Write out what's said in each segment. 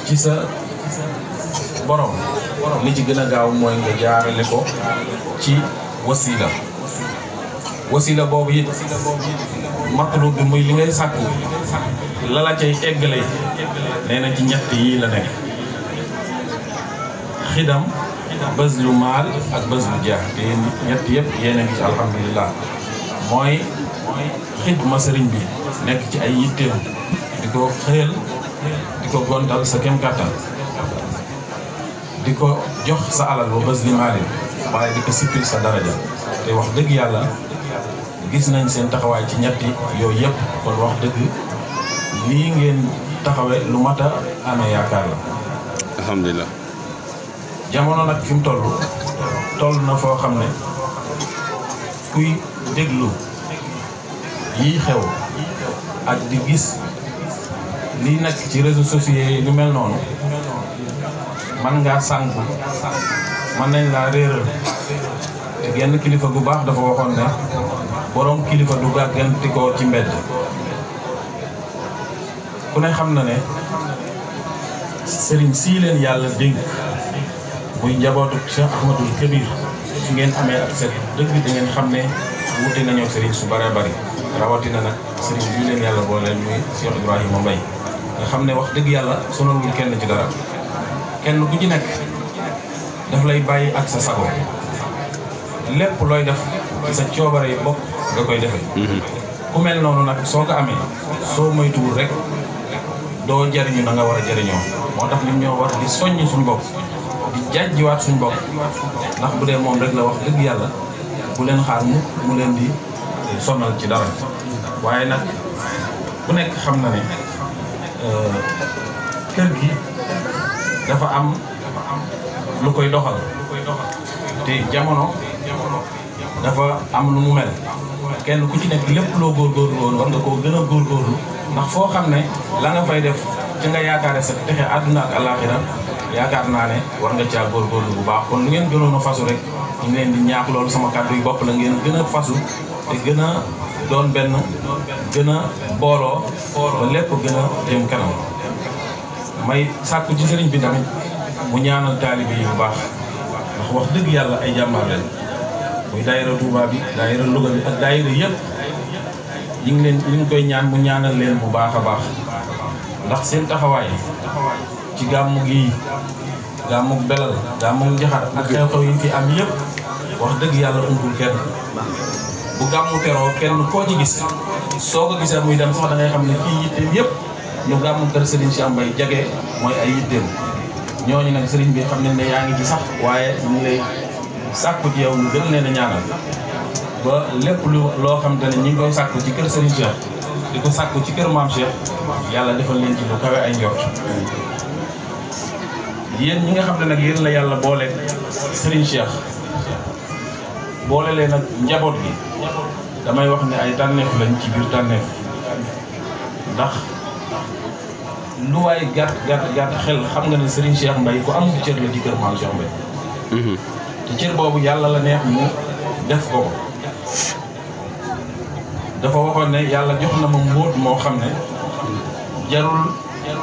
ci sa borom li ci gën a gaaw mooy nga jaarale ko ci wasila boobu it matlub bi muy li ngay sàkku la la cay eggale nee na ci ñett yii la nekk xidam bës lu maal ak bës lu jeex te ñett yëpp yéen a ngi ci alhamdulilah mooy xidma sëriñ bi nekk ci ay yitteem di ko xëyal di ko gontal sa kem kàttan di ko jox sa alal ba bës li maalin waaye di ko sippil sa daraja te wax dëgg yàlla gis nañ seen taxawaay ci ñetti yooyu yëpp kon wax dëgg lii ngeen taxawe lu mat a amee yaakaar la alhamdulilah jamono nag fi mu toll na foo xam ne kuy déglu yii xew ak di gis lii nekk ci réseaux sociaux yi lu mel noonu man ngaa sànku man nañ laa réeral te genn kilifa gu baax dafa waxoon ne borom kilifa du gàgganti ko ci mbedd ku ne xam na ne sëriñ sii leen yàlla dénk muy njabootu Cheikh Ahmadul Kabir su ngeen amee ak set dëgg da ngeen xam ne wuute nañoo sëriñ su bare bari rawatina nag sëriñ bii leen yàlla boole muy Cheikh Ibrahima Mbaye nga xam ne wax dëgg yàlla sonalul kenn ci dara kenn ku ci nekk daf lay bàyyi ak sa sago lépp looy def ci sa coobare yi bopp nga koy defee ku mel noonu nag soo ko amee soo moytuwul rek doo jariñu na nga war a jariñoo moo tax nit ñoo war di soññ suñu bopp di jàjjiwaat suñu bopp ndax bu dee moom rek la wax dëgg yàlla bu leen xaar mu leen di sonal ci dara waaye nag ku nekk xam na ne kër gi dafa am lu koy doxal te jamono dafa am lu mu mel kenn ku ci nekk lépp loo góorgóorlu woon war nga koo gën a góorgóorlu ndax foo xam ne la nga fay def ci nga yaakaare sa texe àdduna ak àllaaxira yaakaar naa ne war nga caa góorgóorlu bu baax kon lu ngeen gënoon a fasu rek ñu ngi leen di ñaax loolu sama kàddu yi bopp la ngeen gën a fasu te gën a doon benn gën a booloo ba lépp gën a jëm kanam may sàkku ci sëriñ bi tamit mu ñaanal taalibe yi bu baax ndax wax dëgg yàlla ay jàmbaar leen muy daayira Touba bi daayira Louga bi ak daayira yëpp ñu ngi koy ñaan mu ñaanal leen bu baax a baax ndax seen taxawaay ci gàmmu gi gàmmuk belal gàmmuk njaxar ak xew-xew yi fi am yëpp wax dëgg yàlla umpul kenn bu gàmmu teroo kenn koo ci gis soo ko gisee muy dem sax da ngay xam ne kii yitteem yëpp ñu gàmmu kër Serigne Cheikh Mbaye jage mooy ay yitteem ñooñu nag Serigne bi xam ne ne yaa ngi ci sax waaye ñu lay sàkku ci yow lu gën leen a ñaanal ba lépp loo xam te ne ñi ngi koy sàkku ci kër Serigne Cheikh di ko sàkku ci kër Maam Cheikh yàlla defal leen ci lu kawe ay njort yéen ñi nga xam ne nag yéen la yàlla boole Serigne Cheikh boole leen nag njaboot gi damay wax ne ay tànneef lañ ci biir tànneef ndax lu waay gàtt xel xam nga ne Serigne Cheikh Mbaye ku am cër la ci kër Maam Cheikh Mbaye te cër boobu yàlla la neex mu def ko dafa waxoon ne yàlla jox na ma mbóot moo xam ne jarul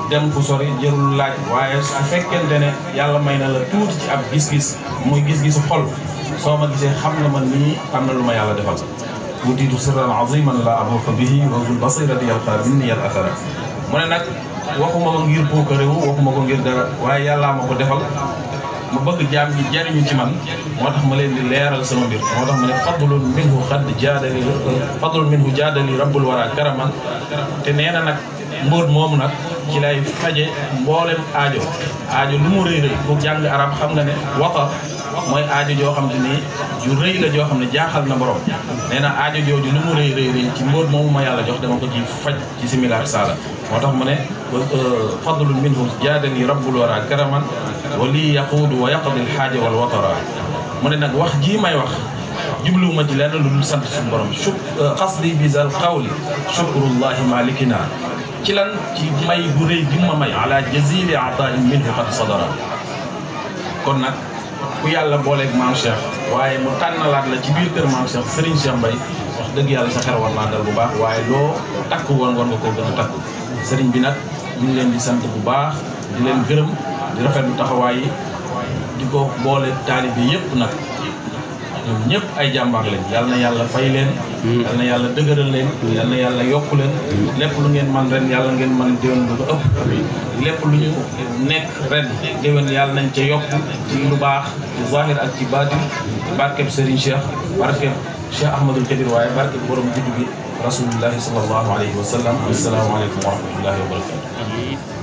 dem fu sori jarul laaj waaye su fekkente ne yàlla may na la tuuti ci ab gis-gis muy gis-gisu xol soo ma gisee xam ne man nii am na lu ma yàlla defal utiitu sirran aziman la abuqa bihi wa zul basirati yalqa minni al athara mu ne nag waxuma ko ngir puuka réew waxuma ko ngir dara waaye yàllaa ma ko defal ma bëgg jaam ñi jariñu ci man moo tax ma leen di leeral sama mbir moo tax ma ne fadlun minhu xadd jaadali fadlun minhu jaadali rabbul wara karaman te nee na nag mbóot moomu nag ci lay faje mboolem aajo lu mu rëy rëy ku jàng arab xam nga ne wata mooy aajo joo xam te ni ju rëy la joo xam ne jaaxal na borom nee na aajo jooju lu mu rëy rëy ci mbóot moomu ma yàlla jox dama ko ci faj ci similaar saala moo tax mu ne fadlun minhu jaadali rabbul wara karaman wa lii yaquudu wa yaqdi alxaaja wal watara mu ne nag wax jii may wax jubluwuma ci lenn lu dul sant suñu borom qasdi bi zal qawli shukrullahi malikina ci lan ci may bu rëy gi ma may ala jazili ataain minhu qad sadara kon nag ku yàlla booleeg Maam Cheikh waaye mu tànnalaat la ci biir kër Maam Cheikh Serigne Cheikh Mbaye wax dëgg yàlla sa xel war naa dal bu baax waaye loo takk woon war nga koo gën a takk Serigne bi nag ñu ngi leen di sant bu baax di leen gërëm di rafetlu taxawaay yi di ko boole taalibe bi yëpp nag ñoom ñëpp ay jàmbaar lañ yal na yàlla fay leen yal na yàlla dëgëral leen yal na yàlla yokku leen lépp lu ngeen man ren yàlla ngeen man déwén lu ko ëpp lépp lu ñu nekk ren déwén yàlla nañ ca yokk ci lu baax ci zahir ak ci baatin barkeb Serigne Cheikh barkeb Cheikh Ahmadul Kabir waaye barkeb borom juddu bi rasulillahi sallallahu alayhi wa sallam assalaamu aleykum wa rahmatullahi wa barakatuh